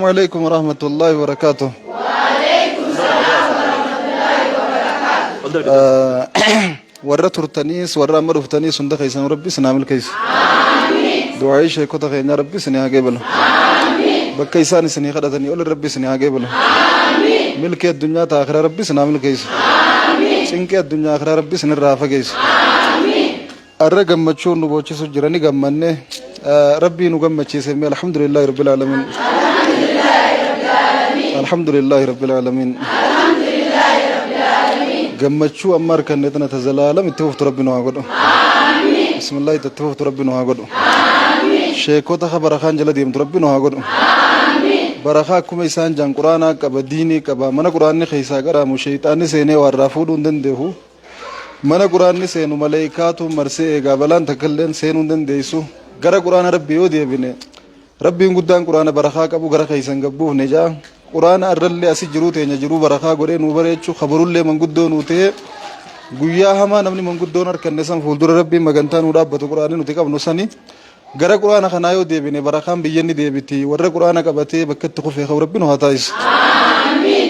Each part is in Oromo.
Alaikum warahmatullahi wabarakatuh. Warra turtaniis warra amma dhuftaniis hunda keessan Rabbi isin haa milkeessu. Du'aa'ii sheekota keenyaa Rabbi isin haa qeebalu. Bakka isaan isinii kadhatanii ol Rabbi isin haa qeebalu. Milkii addunyaa ta akhiraa Rabbi isin haa milkeessu. Cinqii addunyaa akhiraa Rabbi isin irraa haa fageessu. Arra gammachuun nu boochisu jira ni gammanne. Rabbii nu gammachiise mee alhamdulillahi rabbil alamin. Alhamdulillahi rabbil alamin. Gammachuu amma harkanne tana ta zalaalam itti fuftu Rabbi nu haa godhu. Bismillah itti fuftu Rabbi nu haa godhu. Sheekota ka barakaan jala deemtu Rabbi nu haa godhu. Barakaa akkuma isaan jaan quraanaa qaba diinii qaba mana quraanni keessaa qaraamu sheeyxaanni seenee waarraa fuudhuu hin danda'u. Mana Qur'aanni seenu maleeykaatu marsee eegaa balaan takkalleen seenuu hin dandeeysu. Gara Qur'aana Rabbii yoo deebine Rabbiin guddaan Qur'aana barakaa qabu gara keeysan gad buufne ja'a. Qur'aana arrallee asi jiruu teenya jiruu barakaa godhee nuu bareechu ka borullee manguddoo nuu ta'ee guyyaa hamaa namni manguddoon arkanne san fuuldura Rabbiin magantaa nuu dhaabbatu Qur'aanni nuti qabnu sani. Gara Qur'aana kanaa yoo deebine barakaan biyya ni deebiti. Warra Qur'aana qabatee bakka itti kufee ka'u Rabbi nu haa taasisu.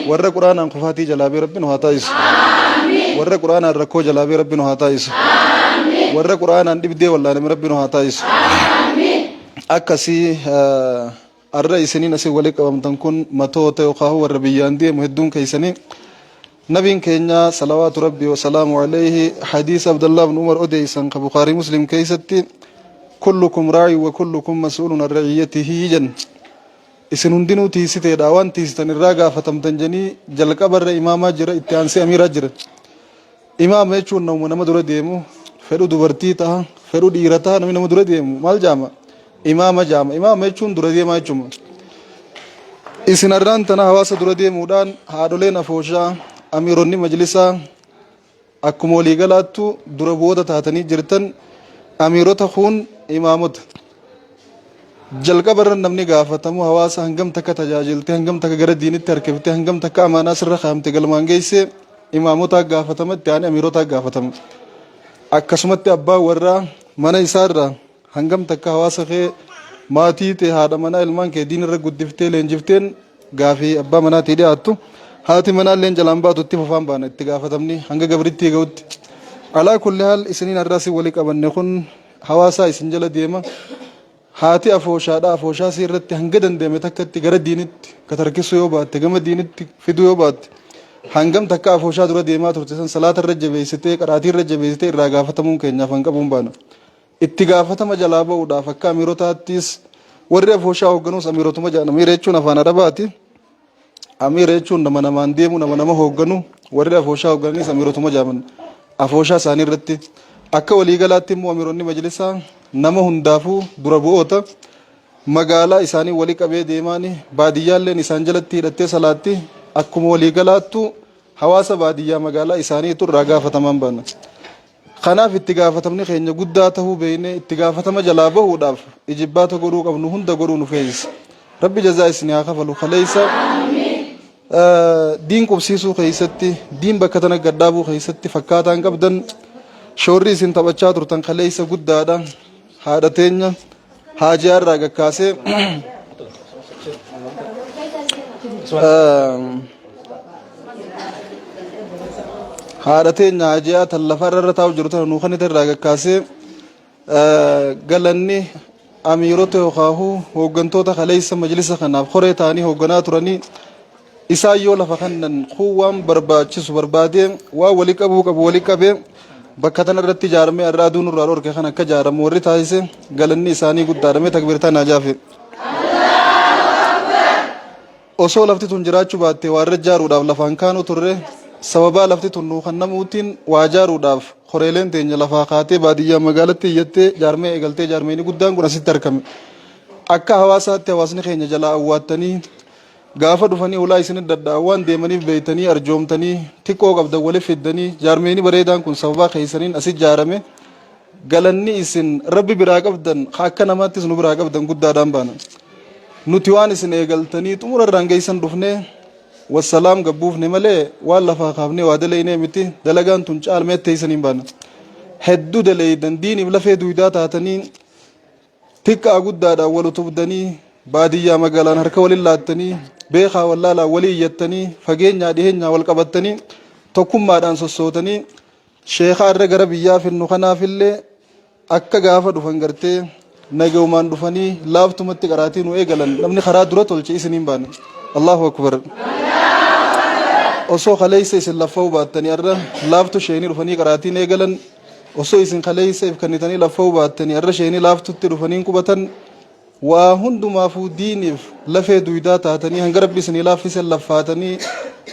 Warra Qur'aanaan kufaatii jalaa bee Rabbi nu haa taasisu. Warra Qur'aanaan rakkoo jalaa bee Rabbi nu haa taasisu. Warra Qur'aanaan dhibdee wallaaname Rabbi nu haa taasisu. Akkasii arra isiniin asii walii qabamtan kun matoota yookaan warra biyyaan deemu hedduun keessanii Nabiin keenya salawaatu rabbii wasalaamu alayhi hadiisa Abdallah ibn Umar odeeysan ka Bukhaarii Muslim keeysatti kullukum raa'i wa kullukum mas'uulun an ra'iyyatihi jen isin hundinuu tiisiteedha waan tiisitan irraa gaafatamtan jenii jalqaba irra imaamaa jira itti aansee amiiraa jira. Imaama jechuun namuma nama dura deemu fedhu dubartii taha fedhu dhiira taha namni nama dura deemu maal jaama Imaama jaama. Imaama jechuun dura deemaa jechuudha. Isin arraan tana hawaasa dura deemuudhaan haadholeen afooshaa, amiironni majlisaa akkuma waliigalaattu dura bu'oota taatanii jirtan amiirota kuun imaamota. Jalqaba irra namni gaafatamu hawaasa hangam takka tajaajilte, hangam takka gara diinitti harkifte, hangam takka amaanaa sirra kaa'amte galmaan geesse imaamotaa gaafatama, itti aanee amiirotaa gaafatama. Akkasumatti abbaan warraa mana isaarraa Hangam takka hawaasa kee, maatii tee, haadha manaa, ilmaan kee diin irra guddiftee leenjifteen gaafii abbaa manaatii dhiyaattu. Haati manaa illeen jalaan baatu itti fufaan baana itti gaafatamni hanga gabrittii ga'utti. Alaa kulli haal isiniin har'aa si wali qabanne kun hawaasaa isin jala deema. Haati afooshaadha afooshaa si irratti hanga danda'ame takkatti gara diinitti ka tarkisuu yoo baatte gama diinitti fiduu yoo baatte hangam takka afooshaa dura deemaa turte san salaata irra jabeessitee qaraatii irra jabeessitee irraa gaafatamuun keenyaaf hanqabuun baana. Itti gaafatama jalaa ba'uudhaaf akka amiirotaattis warri afooshaa hoogganuus amiirotuma jedhan. Amiira jechuun afaan Arabaati. Amiira jechuun nama namaan deemu, nama nama hoogganu. Warri afooshaa hooggananis amiirotuma jedhaman. Afooshaa isaanii irratti. Akka waliigalaatti immoo amiironni majlisaa nama hundaafuu dura bu'oota. Magaalaa isaanii wali qabee deemaani baadiyyaalleen isaan jalatti hidhattee salaatti akkuma waliigalaattu hawaasa baadiyyaa magaalaa isaaniitu irraa gaafatamaan baana. Kanaaf itti gaafatamni keenya guddaa tahuu beeynee itti gaafatama jalaa bahuudhaaf ijibbaata godhuu qabnu hunda godhuu nu feesisa. Rabbi jazaa isinii haa kafalu kaleessa diin qubsiisuu keessatti diin bakka tana gad dhaabuu keessatti fakkaataan qabdan shoorri isin taphachaa turtan kaleessa guddaadha. Haadha teenya haajiyaa irraa gakkaasee haadha teenya haajiyaa tan lafa irra taa'u jiru tana nuu kanita irraa gakkaasee galanni amiirota yookaahu hooggantoota kaleessa majlisa kanaaf koree ta'anii hoogganaa turanii Isaan yoo lafa kannan kun waan barbaachisu barbaadee waan wali qabuu qabu wali qabee bakka tana irratti ijaaramee har'a aduu nurraa dhorke kan akka ijaaramu warri taasise galanni isaanii guddaadha. Mee takbiirtaa naa jaafe. Osoo lafti tun jiraachuu baatte waa irra ijaaruudhaaf lafaan kaanuu turre sababaa lafti tun nuu kannamuutiin waa ijaaruudhaaf koreeleen teenya lafaa kaatee baadiyyaa magaalatti iyyattee jaarmee eegaltee jaarmeeni guddaan kun asitti argame. Akka hawaasaatti hawaasni keenya jalaa awwaattanii Gaafa dhufanii hulaa isinit dhadha'an waan deemaniif beeytanii arjoomtanii xiqqoo qabdan wali fiddanii jaarmeeyni bareedaan kun sababaa keeysaniin asi jaarame galanni isin Rabbi biraa qabdan ka akka namaattis nu biraa qabdan guddaadhaan baana. Nuti waan isin eegaltanii xumura irraan geeysan dhufnee wassalaam gad buufne malee waan lafaa kaafnee waa daleeynee miti dalagaan tun caalmee teeysaniin baana. Hedduu daleeydan diiniif lafee duuydaa taatanii Xiqqaa guddaadhaan wal utubdanii, Baadiyyaa magaalaan harka walin laattanii, beekaa wallaalaan walii iyyattanii, fageenyaa dhiheenyaa wal qabattanii, tokkummaadhaan sossootanii, sheekha arra gara biyyaa finnu kanaafillee akka gaafa dhufan gartee nagayumaan dhufanii laaftumatti qaraatii nu eegalan namni karaa dura tolche isiniin baane. Allahu Akbar. Osoo kaleessa isin laffa'uu baattanii arra laaftu sheenii dhufanii qaraatiin eegalan. Osoo isin kaleessa if kennitanii laffa'uu baattanii arra sheenii laaftutti dhufanii qubatan. Waa hundumaafuu diiniif lafee duydaa taatanii hanga Rabbi isinii laaffise laffaatanii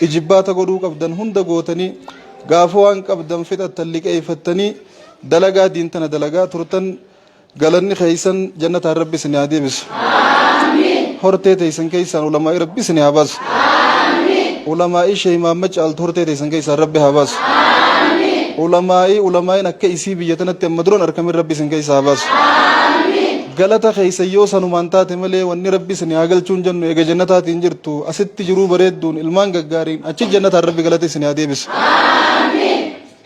ijibbaata godhuu qabdan hunda gootanii gaafa waan qabdan fixattan liqeeyfattanii dalagaa diin tana dalagaa turtan galanni keeysan jannataan Rabbi isinii haa deebisu. Hortee teeysan keeysaan ulamaa'ii Rabbi isinii haa baasu. Ulamaa'ii Sheey Mahammad caaltu hortee teeysan keeysaan Rabbi haa baasu. Ulamaa'ii ulamaa'iin akka isii biyya tanatti amma duran arkamin Rabbi isin keessa haa baasu. Galata keessa yoo sanumaan taate malee wanni Rabbi isin haa galchuun jennu eega jannataatiin jirtu asitti jiruu bareedduun ilmaan gaggaariin achi jannataan Rabbi galata isin haa deebisu.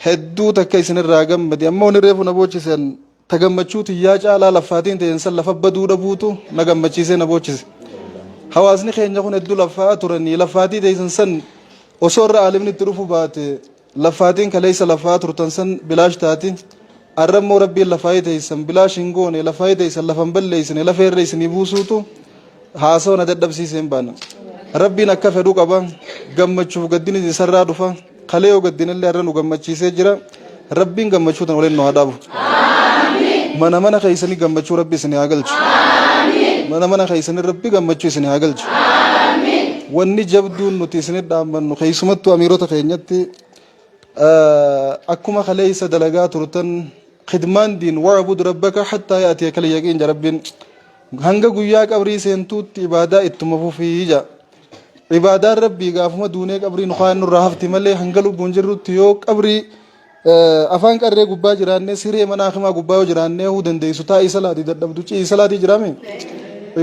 Hedduu takka isinirraa gammade amma wanni reefu na boochisan ta gammachuu tiyyaa caalaa laffaatiin ta'een san lafa baduu dhabuutu na gammachiisee na boochise. Hawaasni keenya kun hedduu laffaa turanii laffaatii teessan san osoo irra aalimni itti dhufu baate Laffaatiin kaleessa laffa'aa turtan san bilaash taati. Arra immoo Rabbiin lafaayii teessan bilaash hin goone, lafaayii teessan lafa hin balleessine, lafee irra isinii buusuutu haasawa na dadhabsiisee hin baana. Rabbiin akka fedhu qaba. Gammachuuf gaddinis isarraa dhufa. Kalee yoo gaddinellee arra nu gammachiisee jira. Rabbiin gammachuu tan waliin nu haa dhaabu. Mana mana keessanii gammachuu Rabbi isinii haa galchu. Mana mana keessanii Rabbi gammachuu isinii haa galchu. Wanni jabduun nuti isinit dhaammannu keessumattuu amiirota keenyatti akkuma kaleessa dalagaa turtan khidmaan diin wa'bud rabbaka hattaa ya'tiyakal yaqiin ja Rabbiin hanga guyyaa qabrii seentuutti ibaadaa ittuma fufii ja. Ibaadaan Rabbii gaafuma duunee qabrii nu kaayan nurraa hafti malee hanga lubbuun jirrutti yoo qabrii afaan qarree gubbaa jiraannee siree mana hakimaa gubbaa yoo jiraannee huu dandeessu taa'ii salaatii dadhabdu ci'ii salaatii jiraame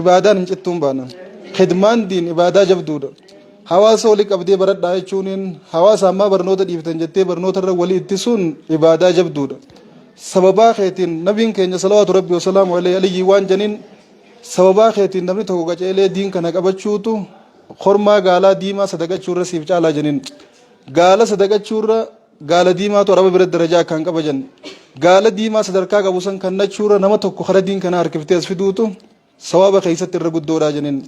ibaadaan hin cittuun baana. Khidmaan diin ibaadaa jabduudha. Hawaasa walii qabdee baradhaa jechuun hawaasa ammaa barnoota dhiiftan jettee barnoota irra walii ittisuun ibaadaa jabduudha. Sababaa keetiin nabiin keenya salawaatu rabbi wasalaamu alayhi aliyyii waan janiin sababaa keetiin namni tokko qaceelee diin kana qabachuutu kormaa gaalaa diimaa sadaqachuu irra siif caalaa janiin. Gaala sadaqachuu irra Gaala diimaatu araba biratti darajaa akkaan qaba jenna. Gaala diimaa sadarkaa qabu san kannachuurra nama tokko kara diin kanaa harkiftee as fiduutu sawaaba keessatti irra guddoodhaa jeneen.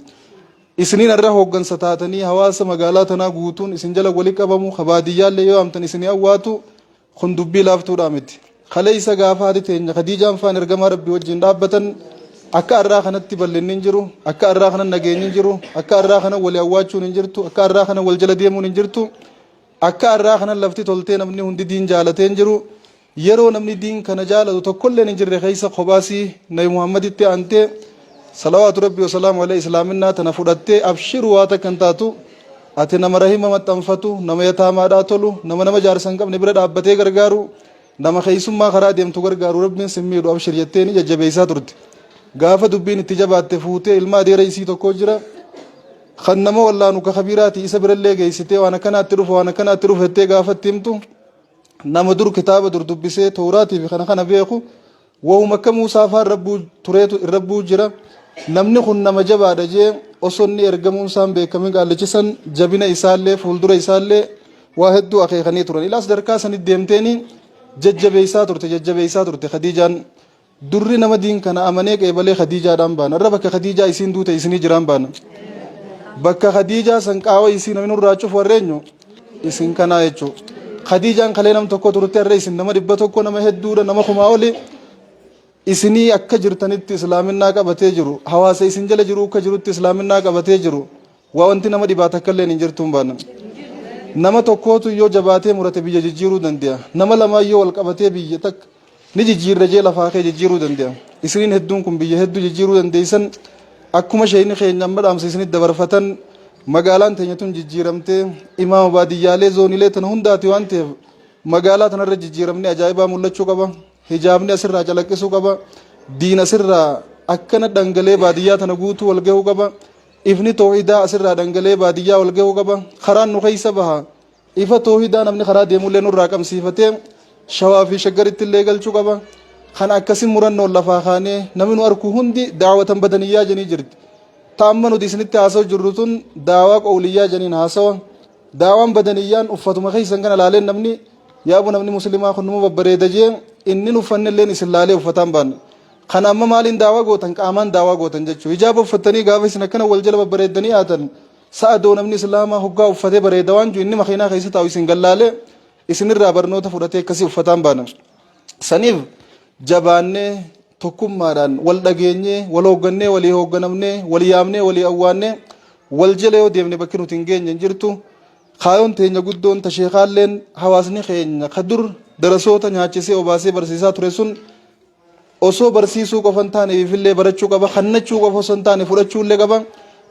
Isiniin har'a hooggansa taatanii hawaasa magaalaa tanaa guutuun isin jala wali qabamu ka baadiyyaallee yoo yaamtan isinii awwaatu kun dubbii laaftuudhaa miti. Kaleessa gaafa haati teenya Khadiijaan faan ergamaa Rabbii wajjin dhaabbatan akka arraa kanatti bal'inni hin jiru, akka arraa kana nageenyi hin jiru, akka arraa kana wali awwaachuun hin jirtu, akka arraa kana wal jala deemuun hin jirtu. Akka arraa kana lafti toltee namni hundi diin jaalatee hin jiru. Yeroo namni diin kana jaalatu tokkolleen hin jirre keessa kophaasii Nabi Muhammaditti aantee salawaatu Rabbii wasalaamu alayhi islaaminaa tana fudhattee abshiru waa takka hin taatu. Ati nama rahima maxxanfatu, nama yataamaadhaa tolu, nama nama jaarsa hin qabne bira dhaabbatee gargaaru, nama keessummaa karaa deemtu gargaaru Rabbiin sin miidhu abshir jettee ni jajjabeessaa turte. Gaafa dubbiin itti jabaatte fuutee ilma adeera isii tokko jira. Kan nama wallaanu ka kabiiraati isa birallee geessitee waan akkanaatti dhufa waan akkanaatti dhufa jettee gaafa itti himtu nama dur kitaaba dur dubbisee tooraatii fi kana kana beeku wahuma akka Muusaa faan rabbuu tureetu irrabbuu jira. Namni kun nama jabaadha jee osoo inni ergamuun isaan beekamin qaallichi san jabina isaallee fuuldura isaallee waa hedduu akeekanii turan. Ilaa sadarkaa sanitti deemteeni jajjabeessaa turte jajjabeessaa turte Khadiijaan. Durri nama diin kana amanee qeebalee Khadiijaadhaan baana. Irra bakka Khadiijaa isiin duute isinii jiraan baana. Bakka Khadiijaa san qaawa isii namni nurraa cufu warra eenyu? Isin kanaa jechuu. Khadiijaan kalee nam tokko turte har'a isin nama 100 nama hedduudha nama kumaa oli isinii akka jirtanitti islaaminaa qabatee jiru hawaasa isin jala jiru akka jirutti islaaminaa qabatee jiru Waa wanti nama dhibaa takka illeen hin jirtuun baana. Nama tokkootu yoo jabaatee murate biyya jijjiiruu dande'a. Nama lamaa yoo wal qabatee biyya takka ni jijjiirra jee lafaa kee jijjiiruu dande'a. Isiniin hedduun kun biyya hedduu jijjiiruu dandeessan akkuma sheeyni keenya amma dhaamsa isinitti dabarfatan magaalaan teenya tun jijjiiramtee imaama baadiyyaalee zooniilee tana hundaati waan ta'eef magaalaa tanarra jijjiiramni ajaa'ibaa mul'achuu qaba. Hijaabni asirraa calaqqisuu qaba. Diin asirraa akkana dhangalee baadiyyaa tana guutuu wal gahuu qaba. Ifni toohidaa asirraa dhangala'ee baadiyyaa wal gahuu qaba. Karaan nu keessa baha. Ifa toohidaa namni karaa deemullee nurraa qabsiifatee Shawaa fi Shaggaritti illee galchuu qaba. Kan akkasi murannoon lafaa kaanee namni nu arku hundi daawatan badaniyyaa jenii jirti. Ta amma nuti isinitti haasawu jirru tun daawaa qowliyyaa janiin haasawa. Daawaan badaniyyaan uffatuma keessan kana laaleen namni yaabu namni muslimaa kun numa babbareeda jee inni uffannelleen isin laalee uffataan baanne. Kana amma maaliin daawaa gootan? Qaamaan daawaa gootan jechuudha. Hijaaba uffattanii gaafa isin akkana wal jala babbareeddanii haatan sa'adoo namni islaamaa hoggaa uffatee bareeda waan jiru inni makiinaa keessa taa'u isin gallaalee isinirraa barnoota fudhatee akkasii uffataan baana. Saniif jabaannee tokkummaadhaan wal dhageenyee wal hooggannee walii hoogganamnee wal yaamnee walii awwaannee wal jala yoo deemne bakki nuti hin geenye hin jirtu. Kaayoon teenya guddoon ta sheekaalleen hawaasni keenya ka dur darasoota nyaachisee obaasee barsiisaa ture sun osoo barsiisuu qofa hin taane ifillee barachuu qaba, kannachuu qofa osoo hin taane fudhachuullee qaba.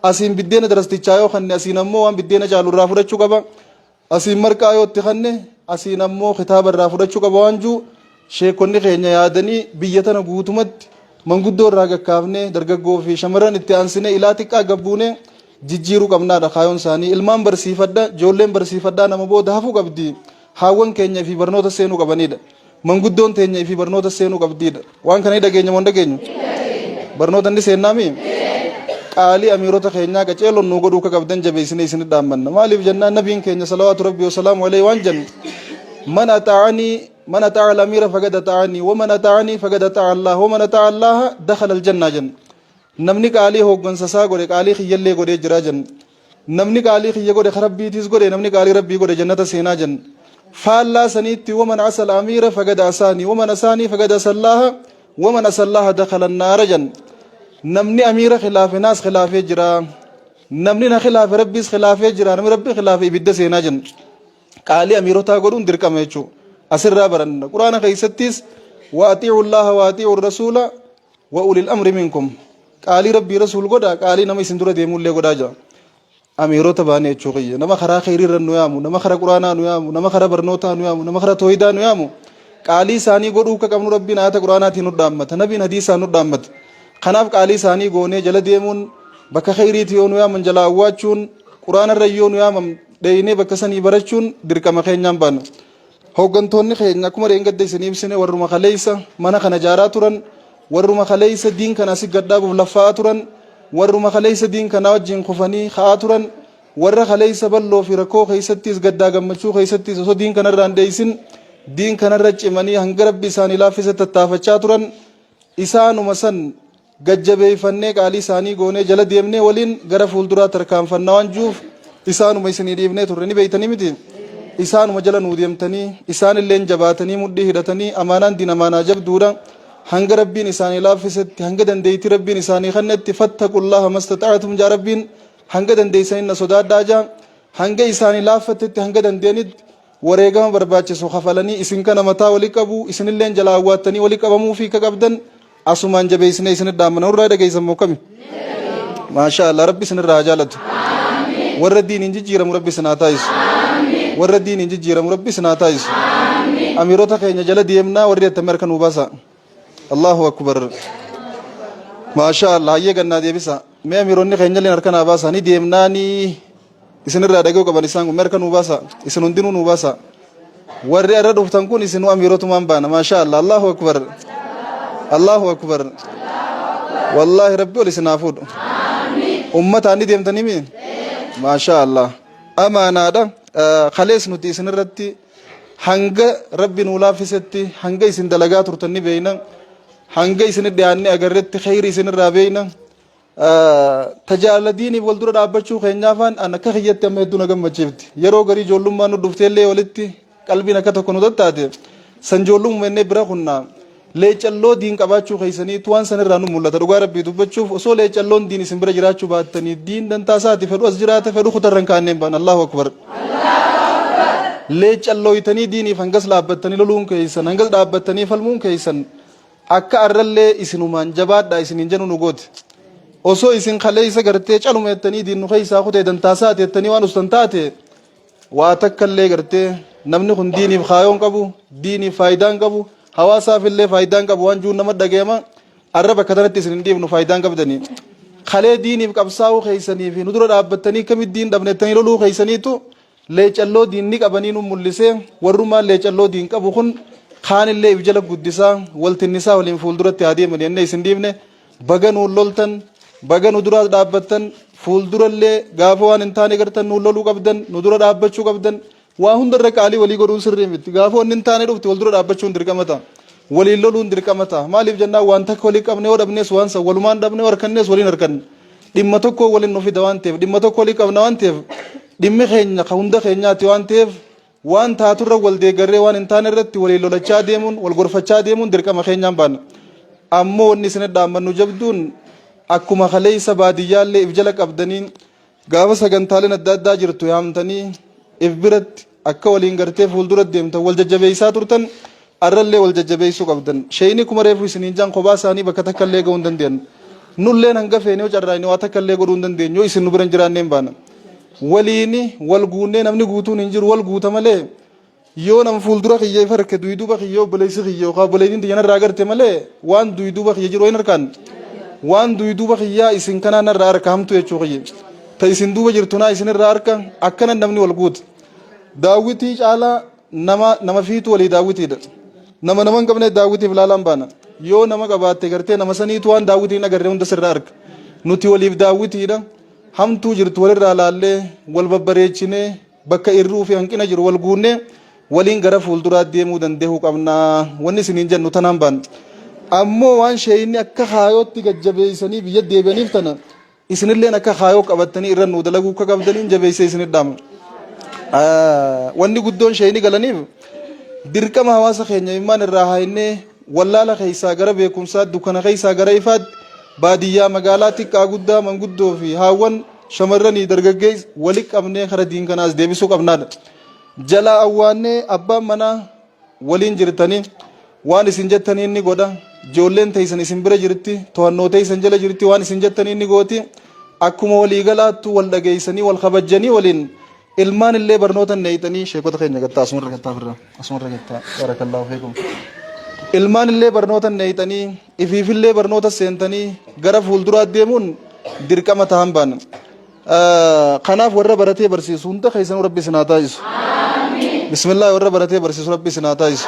Asiin biddeena darastichaa yoo kanne asiin ammoo waan biddeena caalu irraa fudhachuu qaba. Asiin marqaa yoo itti kanne asiin ammoo kitaaba irraa fudhachuu qaba waan jiru sheekonni keenya yaadanii biyya tana guutumatti manguddoo irraa gakkaafnee dargaggoo fi shamarran itti aansinee ilaa xiqqaa gabbuunee jijjiiruu qabnaadha kaayoon isaanii. Ilmaan barsiifadha, ijoolleen barsiifadhaa nama booda hafuu qabdi. Haawwan keenya fi barnoota seenuu qabanidha. Manguddoon teenya ifii barnoota seenuu qabdiidha. Waan kana ni dhageenya moo hin dhageenyu? Barnoota ni seennaami? Qaalii amiirota keenyaa qaceelon nuu godhuu akka qabdan jabeessinee isin dhaammanna. Maaliif jennaan nabiin keenya salawaatu rabbii wasalaamu alayhi waan jennu man ata'anii man ata'a al-amiira faqad ata'anii wa man ata'anii faqad ata'a Allah wa man ata'a Allah dakhala al-janna jenna. Namni qaalii hooggansa isaa godhe qaalii kiyyallee godhee jira jenna. Namni qaalii kiyya godhe ka Rabbiitiis godhe, namni qaalii Rabbii godhe jannata seenaa jenna. Faallaa saniitti waman asal amiira fagad asaanii waman asaanii fagad asallaaha waman asallaaha dakhala naara jenna. Namni amiira khilaafe naas khilaafee jira. Namni na khilaafe Rabbiis khilaafee jira. Namni Rabbi khilaafe ibidda seenaa jenna. Qaalii amiirotaa godhuun dirqama jechuudha. Asirraa baranna. Quraana keessattis wa atii'u Allaaha wa atii'u rasuula Wa ulil amri minkum. Qaalii Rabbii Rasuul godhaa, qaalii nama isin dura deemullee godhaa jedha. Amiirota baanee jechuu kiyya. Nama karaa kheyrii irra nu yaamu, nama karaa Quraanaa nu yaamu, nama karaa barnootaa nu yaamu, nama karaa toohidaa nu yaamu. Qaalii isaanii godhuu akka qabnu Rabbiin ayata Quraanaatiin nu dhaammata. Nabiin hadiisaan nu dhaammata. Kanaaf qaalii isaanii goonee jala deemuun bakka kheyriitti yoo nu yaaman jalaa awwaachuun Quraana irra yoo nu yaaman dheeynee bakka sanii barachuun dirqama keenyaan baana. Hooggantoonni keenya akkuma dheengadda isin ibsine warruma kaleessa mana kana ijaaraa turan, warruma kaleessa diin kana asi gad dhaabuuf laffaa'aa turan, warruma kaleessa diin kanaa wajjin kufanii ka'aa turan, warra kaleessa bal'oo fi rakkoo keessattis gaddaa gammachuu keessattis osoo diin kanarraa hin dheessin diin kanarra cimanii hanga Rabbi isaanii laaffise tattaafachaa turan isaanuma san gad jabeeyfannee qaalii isaanii goonee jala deemnee waliin gara fuulduraa tarkaanfanna waan jiruuf isaanuma isinii dhiifnee turre ni beeytanii miti. Isaanuma jala nuu deemtanii isaanilleen jabaatanii mudhii hidhatanii amaanaan diin amaanaa jabduudha. Hanga Rabbiin isaanii laaffisetti hanga dandeeytii Rabbiin isaanii kennetti fattaqullaha mastaxa'atum jaa Rabbiin hanga dandeeysaniin na sodaadhaa jaa hanga isaanii laaffattetti hanga dandeenitti wareegama barbaachisu kafalanii isin kana mataa wali qabu isinilleen jalaa awwaattanii wali qabamuu fi ka qabdan asumaan jabeessinee isin dhaamana. Nurraa dhageessan moo kami? Maashaa Allah, Rabbi isinirraa haa jaalatu. Warra diiniin jijjiiramu Rabbi isin haa taasisu. Warra diiniin jijjiiramu Rabbi isin haa taasisu. Amiirota keenya jala deemnaa warri attami harka nuu baasa. Allahu akbar. Maashaa Allah, hayyee gannaa deebisa. Mee amiironni keenya illee harka naa baasa. Ni deemnaanii isinirraa dhaga'uu qaban isaan kun. Mee harka nuu baasa. Isin hundinuu nuu baasa. Warri irra dhuftan kun isinuu amiirotumaan baana. Maashaa Allah. Allahu akbar. Allahu akbar. Wallaahi Rabbi ol isin haa fuudhu. Ummataan ni deemtanii mi? Maashaa Allah. Amaanaadha. Kalees nuti isinirratti hanga Rabbi nuu laaffisetti hanga isin dalagaa turtan ni beeyna. Hanga isin dhiyaannee agarretti kheyri isinirraa beeyna. Tajaajila diiniif wal dura dhaabbachuu keenyaafaan an akka kiyyatti amma hedduu na gammachiifti. Yeroo garii ijoollummaan nu dhufteellee walitti qalbiin akka tokko nu tattaate san ijoollummaa innee bira kunna leecalloo diin qabaachuu keessaniitu waan sanirraa nu mul'ata. Dhugaa Rabbii dubbachuuf osoo leecalloon diin isin bira jiraachuu baattanii diin dantaa isaati fedhu as jiraata fedhu kutarra hin kaanneen ba'an. Allahu akbar. Leecallooytanii diiniif hangas dhaabbattanii loluun keessan hangas dhaabbattanii falmuun keessan akka arrallee isinumaan jabaadhaa isiniin jennu nu goote. Osoo isin kaleessa gartee caluma jettanii diin nu keessaa kutee dantaa isaati jettanii waan ustan taate waa takka illee gartee namni kun diiniif kaayoon qabu, diiniif faayidaan qabu, hawaasaaf illee faayidaan qabu waan jiruun nama dhagayama. Arra bakka tanatti isin hin dhiifnu faayidaan qabdanii. Kalee diiniif qabsaa'uu keessanii fi nu dura dhaabbattanii kamitti diin dhabnettanii loluu keessaniitu leecalloo diinni qabanii nu mul'isee warrummaan leecalloo diin qabu kun kaanillee if jala guddisaa waltinnisaa waliin fuulduratti haa deemani jennee isin dhiifne. Baga nuun loltan, Baga nu duraas dhaabbattan, fuuldurallee gaafa waan hin taane gartan nuun loluu qabdan, nu dura dhaabbachuu qabdan. Waa hundarra qaalii walii godhuun sirrii miti. Gaafa wanni hin taane dhufte wal dura dhaabbachuun dirqama ta'a. Waliin loluun dirqama ta'a. Maaliif jennaan waan takka walii qabne yoo dhabnes waan san walumaan dhabne yoo harkannes waliin harkanne. Dhimma tokko waliin nu fida waan ta'eef, dhimma tokko walii qabna waan ta'eef, dhimmi keenya ka hunda keenyaati waan ta'eef, waan taaturra wal deeggarree waan hin taane irratti waliin lolachaa deemuun, wal gorfachaa deemuun dirqama keenyaan baana. Ammoo wanni isin dhaammannu jabduun, akkuma kaleessa baadiyyaallee if jala qabdanii, gaafa sagantaaleen adda addaa jirtu yaamtanii if biratti akka waliin gartee fuuldura deemtan wal jajjabeessaa turtan, arrallee wal jajjabeessuu qabdan. Sheeyni kuma reefu isiniin jaan kophaa isaanii bakka takka illee ga'uu hin dandeenyu. Nulleen hanga feene yoo carraaqne waa takka illee godhuu hin dandeenyu, yoo isin nu bira hin jiraanneen baana. Waliin wal guunnee, namni guutuun hin jiru, wal guuta malee, yoo nam fuuldura kiyya if harke, duyduuba kiyya obboleessi kiyya yookaan obboleettiin tiyya narraa agarte malee, waan duyduuba kiyya jiru hin harkaan. Waan duyduuba kiyyaa isin kanaa narraa harka hamtu jechuu kiyya. Ta isin duuba jirtu naa isinirraa harka, akkana namni wal guuta. Daawwitii caalaa nama nama fiitu walii daawwitiidha. Nama nama hin qabne daawwitiif laalaan baana. Yoo nama qabaatte gartee nama saniitu waan daawwitiin hin agarre hunda sirraa arga. Nuti waliif daawwitiidha. Hamtuu jirtu walirraa laallee, wal babbareechinee, bakka irruu fi hanqina jiru wal guunnee waliin gara fuulduraa deemuu danda'uu qabna. Wanni isiniin jennu tanaan baana. Ammoo waan sheeyinni akka kaayootti gajjabeessanii biyya deebi'aniif tana isinilleen akka kaayoo qabattanii irra nuu dalaguu akka qabdaniin jabeessee isinit dhaama. Wanni guddoon sheeyini galaniif dirqama hawaasa keenya immaan irraa haayinnee, wallaala keessaa gara beekumsaa, dukkana keessaa gara ifaatti, baadiyyaa magaalaa, xiqqaa guddaa, manguddoo fi haawwan, shamarranii dargaggeessa wali qabnee kara diin kanaas deebisuu qabnaadha. Jalaa awwaannee abbaan manaa waliin jirtanii waan isin jettanii inni godha. Ijoolleen teessan isin bira jirti, to'annoo teessan jala jirti, waan isin jettanii inni gooti. Akkuma walii galaattu wal dhageessanii, wal kabajjanii, waliin ilmaan illee barnoota neeyxanii, sheekota keenya gattaa asumarra gattaa firra asumarra gattaa, barakallahu fiikum. Ilmaan illee barnoota neeyxanii, ifiifillee barnoota seentanii gara fuulduraa deemuun dirqama ta'an baana. Kanaaf warra baratee barsiisu hunda keessanuu Rabbi isin haa taasisu. Bismillah, warra baratee barsiisu Rabbi isin haa taasisu.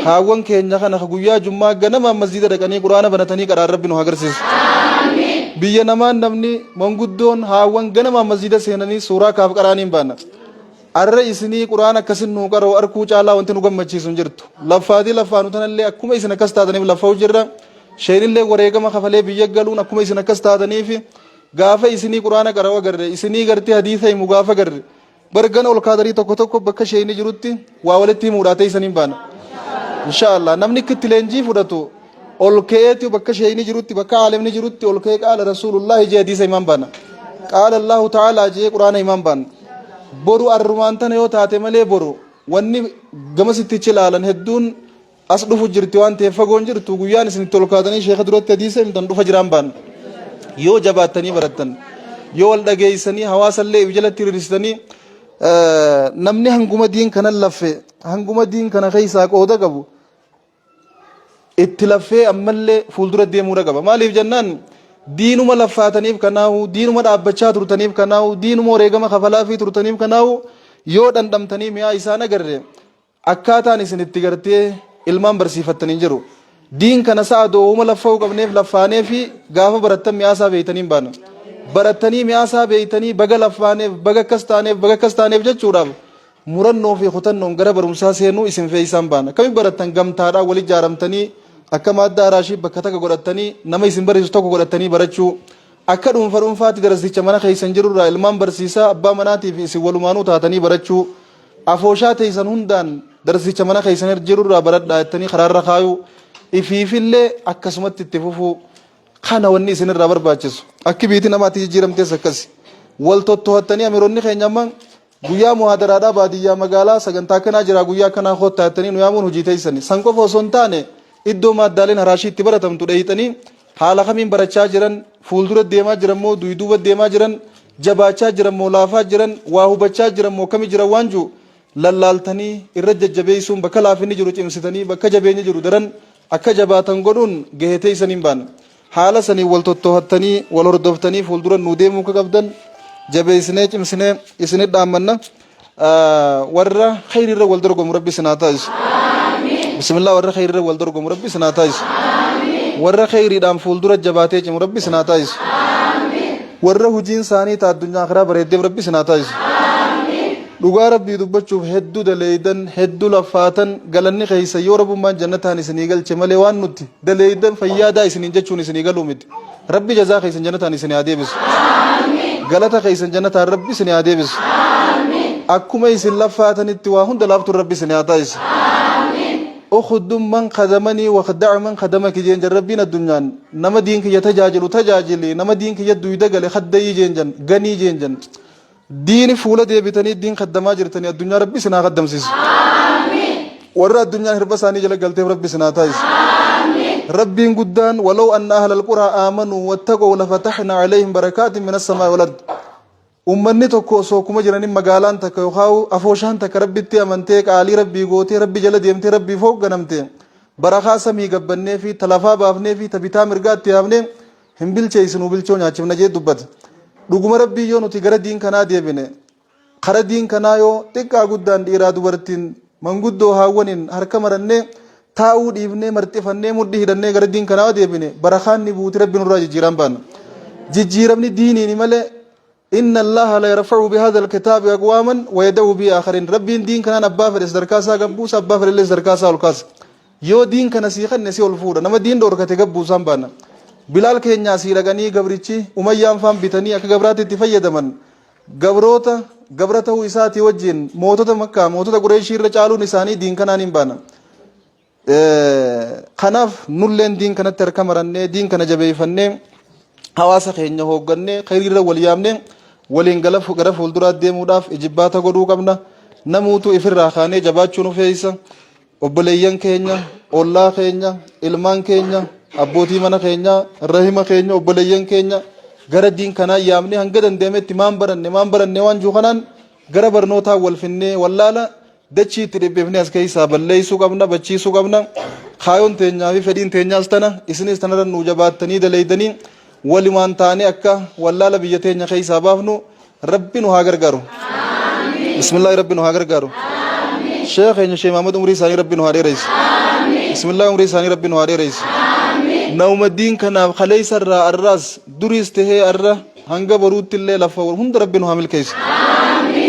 Haawwan keenya kana ka guyyaa jummaa ganamaan masjiida dhaqanii quraana banatanii qaraan Rabbi nu haa agarsiisu. Biyya namaan namni manguddoon haawwan ganamaan masjiida seenanii suuraa kaaf qaraaniin baana. Arra isinii quraana akkasin nuu qara'u arkuu caalaa wanti nu gammachiisu hin jirtu. Laffaatii laffaanu tanallee akkuma isin akkas taataniif laffa'u jirra. Sheenillee wareegama kafalee biyya galuun akkuma isin akkas taataniif, gaafa isinii quraana qara'u agarre, isinii gartee hadiisa himu gaafa garre, bargana ol kaadarii tokko tokko bakka sheeyni jirutti waa walitti himuudhaa teessaniin baana. Insha Allah namni itti leenjii fudhatu ol ka'eeti bakka sheeyni jirutti, bakka aalimni jirutti ol ka'ee qaala rasuulullaahi jee hadiisa himaan baana. Qaala Allahu ta'aalaa jee quraana himaan baana. Boru arrumaan tana yoo taate malee, boru wanni gamasitti ilaalan hedduun as dhufu jirti waan ta'eef, fagoon jirtu guyyaan isin itti ol kaatanii sheeka duratti hadiisa himtan dhufa jiraan baana. Yoo jabaattanii barattan, yoo wal dhageessanii, hawaasallee if jalatti hiriirsitanii, namni hanguma diin kana laffe, hanguma diin kana keessaa qooda qabu itti laffee ammallee fuuldura deemuudha qaba. Maaliif jennaan diinuma laffaataniif kanaahu, diinuma dhaabbachaa turtaniif kanaahu, diinuma wareegama kafalaafii turtaniif kanaahu, yoo dhandhamtanii mi'aa isaan agarre, akkaataan isin itti gartee ilmaan barsiifattan hin jiru. Diin kana sa'a doowuma laffa'uu qabneef laffaanee fi gaafa barattan mi'aasaa beeytanii hin baana. Barattanii mi'aasaa beeytanii, baga laffaaneef, baga akkas taaneef, baga akkas taaneef jechuudhaaf murannoo fi kutannoon gara barumsaa seenuu isin feeysaan baana. Kami barattan gamtaadhaan wal ijaaramtanii, akka maaddaa araashii bakka takka godhattanii, nama isin barsiisu tokko godhattanii barachuu, akka dhuunfa dhuunfaatti darasicha mana keessan jirurraa ilmaan barsiisaa, abbaa manaatii fi isin walumaanuu taatanii barachuu, afooshaa teessan hundaan darasicha mana keessan jirurraa baradhaa jettanii karaarra kaayuu, ifiifillee akkasumatti itti fufuu kana wanni isinirraa barbaachisu. Akki biitii namaatti jijjiiramtees akkasi. Wal totto'attanii, amiironni keenya amma guyyaa muhaadaraadhaa baadiyyaa magaalaa sagantaa akkanaa jira, guyyaa akkanaa koottaa jettanii nu yaamuun hojii teessani. San qofa osoo hin taane, iddoo maaddaaleen haraashii itti baratamtu dheeyxanii, haala kamiin barachaa jiran, fuuldura deemaa jiran moo duyduuba deemaa jiran, jabaachaa jiran moo laafaa jiran, waa hubachaa jiran moo kami jiran waan jiru lallaaltanii irra jajjabeessuun, bakka laafinni jiru cimsitanii, bakka jabeenyi jiru daran akka jabaatan godhuun gahee teessaniin baana. Haala saniin wal totto'attanii, wal hordoftanii fuuldura nuu deemuu akka qabdan jabeessinee cimsinee isinit dhaammanna. Warra khayriirra wal dorgomu Rabbi isin haa taasisu. Bismillah, warra khayriirra wal dorgomu Rabbi isin haa taasisu. Warra kheyriidhaan fuuldura jabaatee cimu Rabbi isin haa taasisu. Warra hujiin isaanii ta addunyaa akhiraa bareeddeef Rabbi isin haa taasisu. Dhugaa Rabbii dubbachuuf hedduu daleeydan, hedduu laffaatan, galanni keeysan yoo Rabbummaan jannataan isinii galche malee waan nuti daleeydan fayyaadaa isiniin jechuun isinii galuu miti. Rabbi jazaa keeysan jannataan isinii haa deebisu. Galata keeysan jannataan Rabbi isinii haa deebisu. Akkuma isin laffaatanitti waa hunda laaftuun Rabbi isinii haa taasisu. Ukhdum man khadamanii wakhdac man khadamaki jeen jan Rabbiin addunyaan nama diin kiyya tajaajilu tajaajili, nama diin kiyya duyda gale khaddayii jeen jan, ganii jeen jan. Diini fuula deebitanii diin khaddamaa jirtanii addunyaa Rabbi isin haa khaddamsiisu. Warra addunyaan hirba isaanii jala galteef Rabbi isin haa taasisu. Rabbiin guddaan walaw anna ahlal quraa aamanuu wattaqow lafatahna alayhim barakaatin minas samaa'i wal ard. Ummanni tokko osoo kuma jiranii magaalaan takka yookaan afooshaan takka Rabbitti amantee qaalii Rabbii gootee Rabbi jala deemtee Rabbiif hoogganamte barakaa samii gabbannee fi ta lafaa baafnee fi ta bitaa mirgaatti yaafnee hin bilcheessinuu bilchoo nyaachifna jee dubbate. Dhuguma Rabbii yoo nuti gara diin kanaa deebine, kara diin kanaa yoo xiqqaa guddaan dhiiraa dubartiin manguddoo haawwaniin harka marannee taa'uu dhiifnee marxifannee mudhii hidhannee gara diin kanaa yoo deebine barakaan ni buuti, Rabbi nurraa jijjiiraan baanna. Jijjiiramni diiniini malee Inna Allaaha la yarfa'u bihadha alkitaabi aqwaaman wa yada'u bihi aakharin. Rabbiin diin kanaan abbaa fedhe sadarkaa isaa gad buusa, abbaa fedhe illee sadarkaa isaa ol kaasa. Yoo diin kana sii kenne si ol fuudha. Nama diin dhoorkate gad buusaan baana. Bilaal keenyaa sii dhaqanii gabrichi Umayyaan faan bitanii akka gabraatti itti fayyadaman. Gabroota gabra ta'uu isaatii wajjin mootota Makkaa mootota Qureeshii irra caaluun isaanii diin kanaan hin baana. Kanaaf nulleen diin kanatti harka marannee diin kana jabeeffannee hawaasa keenya hooggannee khayriirra wal yaamnee waliin gara fuulduraa deemuudhaaf ijibbaata godhuu qabna. Namuutu ifirraa kaanee jabaachuu nu feeysa. Obboleeyyan keenya, ollaa keenya, ilmaan keenya, abbootii mana keenyaa, rahima keenya, obboleeyyan keenya gara diin kanaa yaamnee hanga danda'ametti maan baranne maan baranne waan jiru kanaan gara barnootaa wal finnee wallaala Dachii itti dhiphifnee as keessaa balleessuu qabna, bachiisuu qabna. Kaayoon teenyaa fi fedhiin teenyaas tana, isinis tanarra nuu jabaattanii daleeydanii walumaan taanee akka wallaala biyya teenya keessaa baafnu Rabbi nu haa gargaaru. Bismillaahi Rabbi nu haa gargaaru. Sheekh keenya Sheekh Mahamad umrii isaanii Rabbi nu haa dheereysu. Bismillaahi umrii isaanii Rabbi nu haa dheereysu. Nauma diin kanaaf kaleessa irraa arraas duriis tahee arra Hanga boruutti illee lafa hunda Rabbi nu haa milkeessu.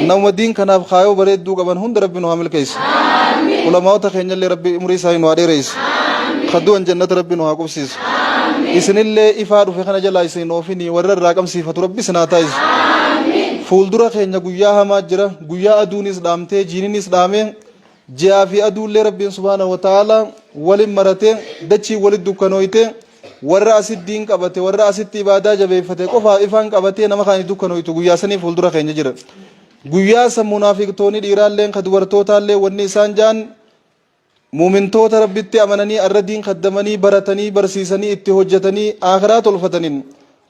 Nama diin kanaaf kaayoo bareedduu qaban hunda Rabbi nu haa milkeessu. Ulamaa'ota keenya illee Rabbi umrii isaanii nu haa dheeressu. Ka du'an jannata Rabbi nu haa qubsiisu. Isinillee ifaa dhufe kana jalaa isin hin oofinii warra irraa qabsiifatu Rabbi isin haa taasisu. Fuuldura keenya guyyaa hamaa jira. Guyyaa aduunis dhaamtee jiininis dhaamee Ji'aa fi aduullee Rabbiin subhaanahu wa ta'aalaa walin maratee dachiin walit dukkanooyte warra asit diin qabate warra asitti ibaadaa jabeeffate qofaaf ifaan qabatee nama kaaniif dukkanooytu guyyaa sanii fuuldura keenya jira. Guyyaa san munaafiqtoonni dhiiraalleen ka dubartootaallee wanni isaan ja'an muumintoota Rabbitti amananii arra diin kaddamanii baratanii barsiisanii itti hojjetanii aakhiraa tolfataniin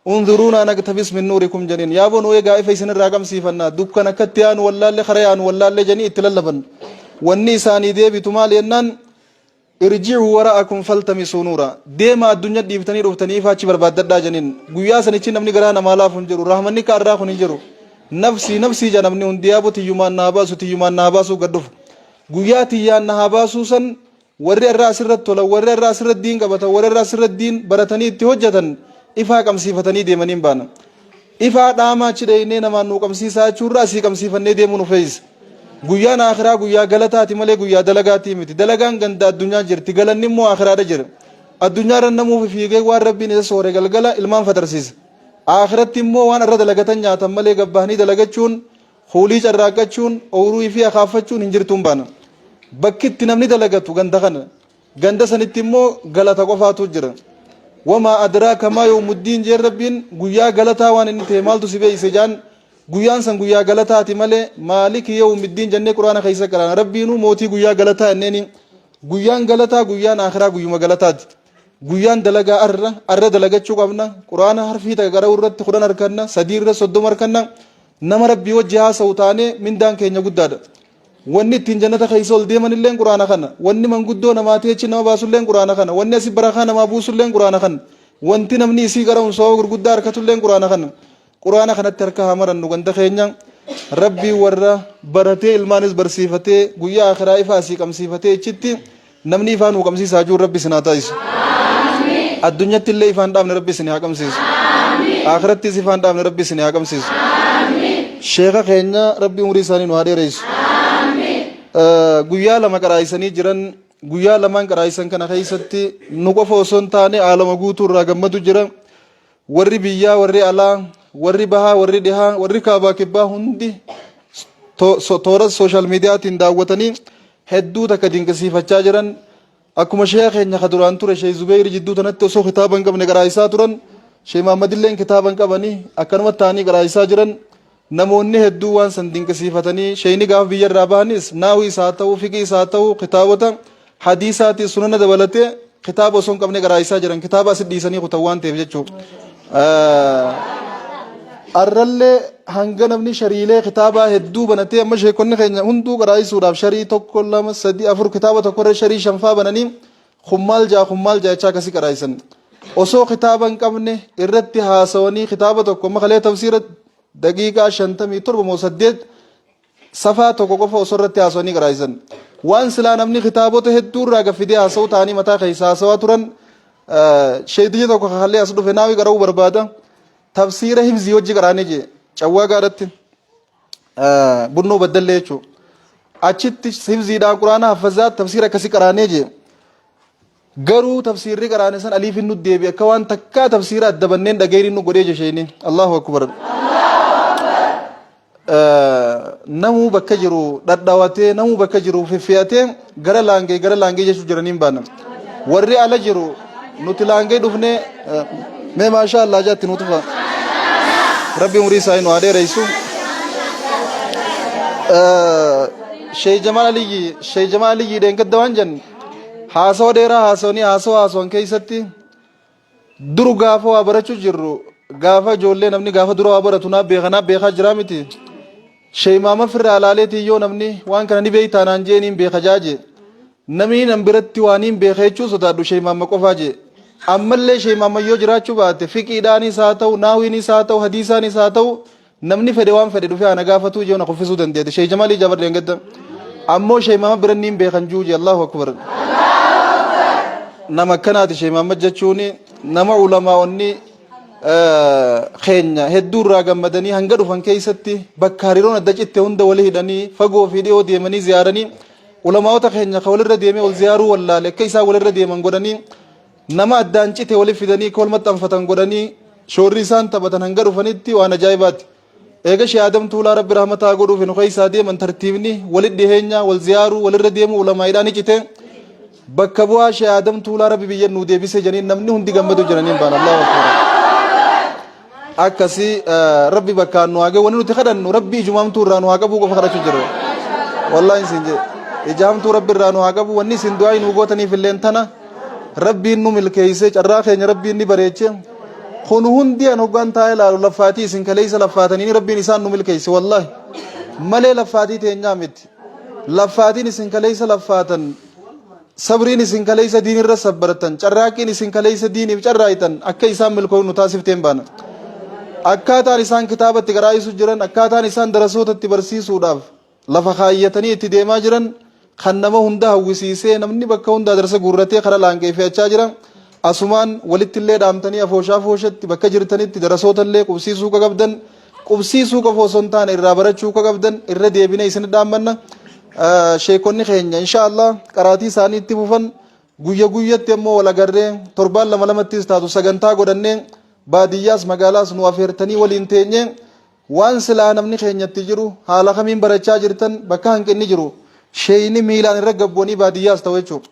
Unzuruunaa naqtabis min nuurikum janiin yaaboo nu eegaa ifa isinirraa qabsiifanna dukkan akkatti yaanu wallaalle kara yaanu wallaalle janii itti lallaban wanni isaanii deebitu maal jennaan irji'uu wara'akum faltamisuu nuura deema addunyaa dhiiftanii dhuftanii ifa achi barbaaddadhaa janiin guyyaa sanichi namni garaa namaa laafu hin jiru rahmanni ka arraa kun hin jiru nafsii nafsii ja namni hundi yaaboo tiyyumaan naa baasu tiyyumaan naa baasuu gad dhufu guyyaa tiyyaan na haa baasuu san Warri arra asirratti tolan, warri arra asirratti diin qabatan, warri arra asirratti diin baratanii itti hojjatan ifaa qabsiifatanii deemanii hin baana. Ifaa dhaamaa achi dheeynee namaan nuu qabsiisaa jechuurra asii qabsiifannee deemuu nu feesisa. Guyyaan aakhiraa guyyaa galataati malee guyyaa dalagaatii miti. Dalagaan ganda addunyaa jirti, galanni immoo aakhiraadha jira. Addunyaarra namuuf fiigee waan Rabbiin isa soore galgala ilmaan fatarsiisa. Aakhiratti immoo waan arra dalagatan nyaatan malee gabbahanii dalagachuun Kuulii carraaqqachuun, ooyruu ifii akaaffachuun hin jirtuun baana. Bakki itti namni dalagatu ganda kana. Ganda sanitti immoo galata qofaatu jira. Wamaa adraaka maa yawmuddiin jeen Rabbiin guyyaa galataa waan inni ta'e maaltu si beeyse jaan guyyaan san guyyaa galataati malee maaliki yawmiddiin jennee quraana keessa qaraana. Rabbiinuu mootii guyyaa galataa jenneeni guyyaan galataa guyyaan akhiraa guyyuma galataati. Guyyaan dalagaa arra arra dalagachuu qabna. Quraana harfii takka qara'uu irratti 10 harkanna, 3 irra 30 harkanna. Nama Rabbii wajji haasa'u taanee mindaan keenya guddaadha. Wanni ittiin jannata keessa ol deeman illeen Qur'aana kana. Wanni manguddoo namaa ta'ee achi nama baasu illeen Qur'aana kana. Wanni asi barakaa namaa buusu illeen Qur'aana kana. Wanti namni isii qara'uun sababa gurguddaa harkatu illeen Qur'aana kana. Qur'aana kanatti harka haa marannu ganda keenya. Rabbii warra baratee ilmaanis barsiifatee guyyaa akhiraa ifa asii qabsiifatee ichitti namni ifaa nuu qabsiisaa jiru Rabbi isin haa taasisu. Addunyatti illee ifaan dhaabne Rabbi isin haa qabsiisu. Akhirattis ifaan dhaabne Rabbi isin haa qabsiisu. Sheeka keenya Rabbi umurii isaanii nu haa dheereysu. Guyyaa 2 qaraayisanii jiran. Guyyaa lamaan qaraayisan kana keessatti nu qofa osoo hin taane aalama guutuu irraa gammadu jira. Warri biyyaa, warri alaa, warri bahaa, warri dhihaa, warri kaabaa kibbaa hundi toora sooshaal miidiyaatiin daawwatanii hedduu takka dinqisiifachaa jiran. Akkuma sheeka keenya ka duraan ture Sheek Zubeeyri jidduu tanatti osoo kitaaba hin qabne qaraayisaa turan. Sheek Mahammadilleen kitaaba hin qabanii akkanuma ta'anii qaraayisaa jiran. Namoonni hedduu waan san dinqisiifatanii sheeyni gaafa biyya irraa bahanis naawiis haa ta'u fiqiis haa ta'u kitaabota hadiisaatii sunana dabalatee kitaaba osoo hin qabne qaraayisaa jiran kitaaba asi dhiisanii kutan waan ta'eef jechuudha. Arrallee hanga namni shariilee kitaabaa hedduu banatee amma sheekonni keenya hunduu qaraayisuudhaaf sharii 1 2 3 4 kitaaba tokkorra sharii shanfaa bananii kun maal jaa kun maal jaa jechaa akkasii qaraayisan. Osoo kitaaba hin qabne irratti haasawanii kitaaba tokko amma kalee tafsiira daqiiqaa 57 moo 8 Safaa tokko qofa osoo irratti haasawanii qaraa'isan. Waan silaa namni kitaabota hedduu irraa gaffidee haasa'u ta'anii mataa keessa haasawaa turan. Sheeytichi tokko kakallee as dhufe naawii qara'uu barbaada. Tafsiira hifzii hojii qaraanee jee cawwaa gaadhatti bunnoo baddallee jechuudha. Achitti hifziidhaan quraana haffazaa tafsiira akkasii qaraanee jee. Garuu tafsiirri qaraane san aliifin nu deebi akka waan takkaa tafsiira adda banneen dhageenin nu godhee jesheeni. Allahu akbar. Namuu bakka jiru dhadhawatee namuu bakka jiru fiffi'atee gara laangee gara laangee jechuu jiraniin baana. Warri ala jiru nuti laangee dhufnee mee maashaa Allah jaatti nu tufa. Rabbi umurii isaanii nu haa dheereysu. Sheey Jamaal Aliyyi Sheey Jamaal Aliyyi dheengadda waan jennu haasawa dheeraa haasawanii haasawa haasawan keessatti dur gaafa waa barachuu jirru gaafa ijoollee namni gaafa dura waa baratu naa beeka naa beekaa jiraa miti. Sheey Maama firraa laaleetii yoo namni waan kana ni beektaa naan jee niin beeka jaa jee. Namni nan biratti waa niin beeka jechuu sodaadhu Sheey Maama qofaa jee. Ammallee Sheey Maama yoo jiraachuu baate fiqiidhaanis haa ta'u naawiinis haa ta'u hadiisaanis haa ta'u namni fedhe waan fedhe dhufee ana gaafatuu jee na kuffisuu dandeette. Sheey Jamaalii Jabar dheengadda. Ammoo Sheey Maama bira niin beekan juu jee. Allahu akbar. Nama akkanaati Sheey Maama jechuun nama ulamaa'onni keenya hedduu irraa gammadanii hanga dhufan keessatti bakka hariiroon adda citte hunda wali hidhanii fagoo fi dhiyoo deemanii ziyaaranii ulamaa'ota keenya ka walirra deemee wal ziyaaruu wallaale akka isaan walirra deeman godhanii nama addaan cite wali fidanii akka wal maxxanfatan godhanii shoorri isaan taphatan hanga dhufanitti waan ajaa'ibaati. Eega Shee Aadam Tuulaa Rabbi rahmata haa godhuufi nu keessaa deeman tartiibni wali dhiheenya wal ziyaaruu walirra deemuu ulamaa'iidhaa ni cite. Bakka bu'aa Shee Aadam Tuulaa Rabbi biyya nuu deebise janiin namni hundi gammadu jiraniin baan. Allahu akbar. Akkasii Rabbi bakkaan nu haa gahu. Wanni nuti kadhannu Rabbi ijumaamtuu irraa nu haa qabuu qofa kadhachuu jirra. Wallaahi isin jee. Ijaamtuu Rabbi irraa nu haa qabu. Wanni isin du'aa nu gootaniif illeen tana. Rabbiin nu milkeessee carraa keenya Rabbiin ni bareeche. Kun hundi an hoggaan taa'ee ilaalu laffaatii isin kaleessa laffaatanii Rabbiin isaan nu milkeesse wallaahi. Malee laffaatii teenyaa miti. Laffaatiin isin kaleessa laffaatan sabriin isin kaleessa diinirra sabbartan carraaqqiin isin kaleessa diiniif carraaqtan akka isaan milkoo'u nu taasifteen baana. Akkaataan isaan kitaabatti qaraa'isu jiran akkaataan isaan darasootatti barsiisuudhaaf lafa kaayyatanii itti deemaa jiran kan nama hunda hawwisiisee namni bakka hundaa darsa guurratee kara laangee fe'achaa jira. Asumaan walitti illee dhaamtanii afooshaa afooshatti bakka jirtanitti darasoota illee qubsiisuu ka qabdan qubsiisuu qofa osoo hin taane irraa barachuu ka qabdan irra deebinee isin dhaammanna. Sheekonni keenya insha Allah qaraatii isaanii itti fufan guyya guyyatti ammoo wal agarree torbaan lama lamattis taatu sagantaa godhannee baadiyyaas magaalaas nu afeertanii waliin teenyee Waan silaa namni keenya itti jiru haala kamiin barachaa jirtan bakka hanqinni jiru sheeyni miilaan irra gabbu'anii baadiyyaas ta'u jechuudha.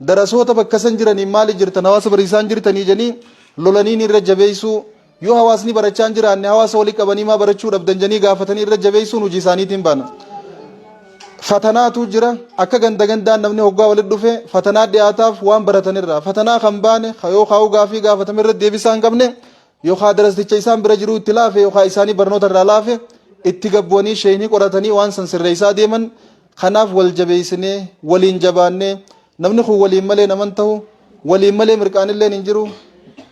Darasoota bakka san jiraniin maali jirtan hawaasa barsiisaan jirtanii jedhanii lolaniin irra jabeessuu yoo hawaasni barachaa hin jiraanne hawaasa walii qabanii maa barachuu dhabdan jedhanii gaafatanii irra jabeessuun hojii isaaniitiin baana. Fatanaatu jira akka ganda gandaan namni hoggaa walitti dhufe fatanaa dhiyaataaf waan baratanirraa fatanaa kan baane yoo kaa'uu gaafii gaafatame irra deebisaa hin qabne Yookaa darasticha isaan bira jiruu itti laafe yookaa isaanii barnoota irraa laafe itti gabbu'anii sheeynii qoratanii waan san sirreessaa deeman. Kanaaf wal jabeessinee waliin jabaannee namni kun waliin malee naman tahu waliin malee mirqaanilleen hin jiru.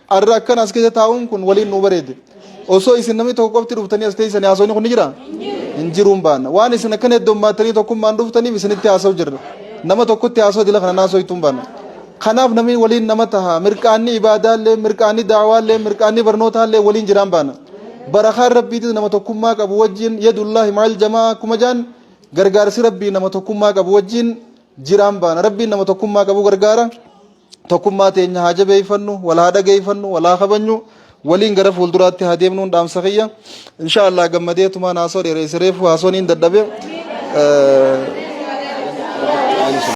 Arra akkana as keessa taa'uun kun waliin nuu bareede. Osoo isin namni tokko qofti dhuftanii as teessanii haasawni kun ni jira? Hin jiruun baana. Waan isin akkana heddummaatanii tokkummaan dhuftaniif isinitti haasa'u jirra. Nama tokkotti haasa'u dila kana naasoo ittuun baana. Kanaaf namni waliin nama taha. Mirqaanni ibaadaallee, mirqaanni da'waallee, mirqaanni barnootaallee waliin jiraan baana. Barakaan Rabbiitis nama tokkummaa qabu wajjin, yadullaahi ma'al jamaa akkuma jaan, gargaarsi Rabbii nama tokkummaa qabu wajjin jiraan baana. Rabbiin nama tokkummaa qabu gargaara. Tokkummaa teenya haa jabeeffannu, wal haa dhageeffannu, wal haa kabajnu, waliin gara fuulduraatti haa deemnuun dhaamsa kiyya. Insha Allah gammadeetumaan haasoo dheereesse, reefu haasoon hin dadhabe.